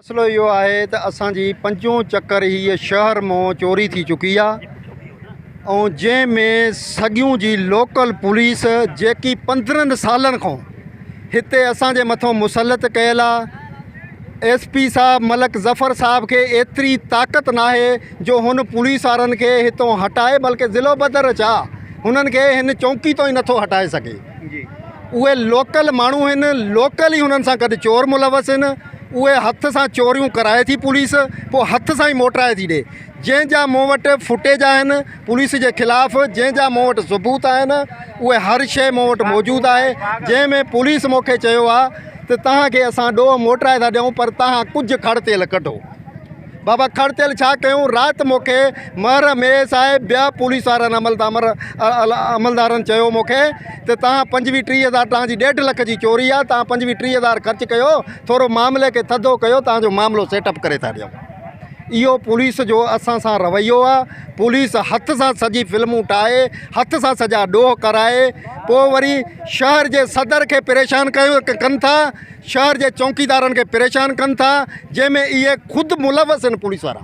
مسئلو اهو آهي ته اسان جي پنجون چڪر هيء شهر مون چوري ٿي چڪي آ ۽ جنهن ۾ سڳيون جي لوڪل پوليس جيڪي 15 سالن کان هتي اسان جي مٿو مسلط ڪيل آ ايس پي صاحب ملڪ ظفر صاحب کي ايتري طاقت ناهي جو هن پوليس وارن کي هتو هٽائي بلڪه ضلعو بدر ڇا هنن کي هن چونڪي تان ئي نٿو هٽائي سگهي. اهي لوڪل ماڻهو آهن لوڪل ئي هنن سان گڏ چور ملوث آهن اهي هٿ سان چوريون ڪرائي ٿي پوليس پوء هٿ سان ئي موٽرائي ٿي ڏي جنهن جا مون وٽ فوٽيج آهن پوليس جي خلاف جنهن جا مون وٽ ثبوت آهن اهي هر شيء مون وٽ موجود آهي جنهن ۾ پوليس مون کي چيو آهي ته توهان کي اسان ڏوهه موٽرائي ٿا ڏيون پر توهان ڪجهه کڙ تيل ڪڍو بابا کڙ تيل ڇا ڪيون رات مون کي مهر ۾ صاحب ٻيا پوليس وارن عملدامر عملدارن چيو مون کي ته توهان پنجويهه ٽيهه هزار توهان جي ڏيڍ لک جي چوري آهي توهان پنجويهه ٽيهه هزار خرچ ڪيو ٿورو معاملي کي ٿڌو ڪيو توهان جو معاملو سيٽ اپ ڪري ٿا ڏيون اهو پوليس جو اسان سان رويو آهي پوليس هٿ سان سڄي فلمون ٺاهي هٿ سان سڄا ڏوهه ڪرائي پوء وري شهر جي صدر کي پريشان ڪيو ڪن ٿا شهر جي چونڪيدارن کي پريشان ڪن ٿا جنهن ۾ اهي خود ملوث آهن پوليس وارا.